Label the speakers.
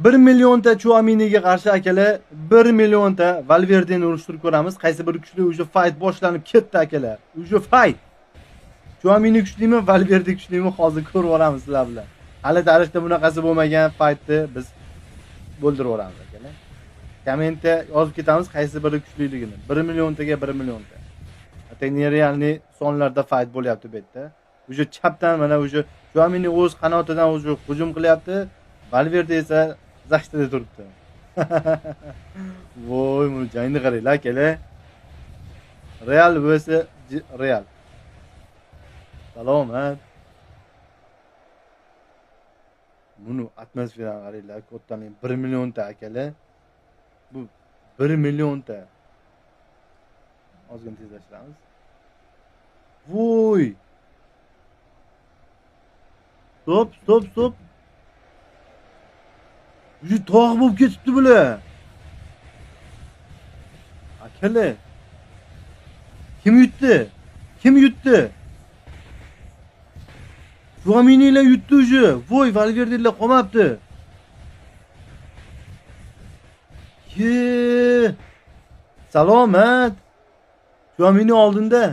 Speaker 1: 1 millionta Chuaminiga qarshi akalar, 1 millionta Valverdeni urushtirib ko'ramiz. Qaysi biri kuchli? Уже fight boshlanib ketdi akalar. Уже fight. Chuamini kuchlimi, Valverde kuchlimi hozir ko'rib olamiz sizlar bilan. Hali tarixda bunaqasi bo'lmagan fightni biz bo'ldirib yuboramiz akalar. Kommentda yozib ketamiz qaysi biri kuchliligini. 1 milliontaga 1 millionta. Atay нереальный sonlarda fight bo'lyapti bu yerda. Уже chapdan mana уже Chuamini o'z qanotidan o'zi hujum qilyapti. Valverde esa zashtada turibdi. Voy, buni jangni qaranglar akalar. Real vs Real. Salomat. Buni atmosferani qaranglar, kattaning 1 millionta akalar. Bu 1 millionta. Ozgina tezlashtiramiz. Voy! Stop, stop, stop. Uji tog' bo'lib ketibdi bular. Akalar. Kim yutdi? Kim yutdi? Chuaminilar yutdi uji. Voy, Valverdelar qolmabdi. Ye! Salomat. Chuamini oldinda.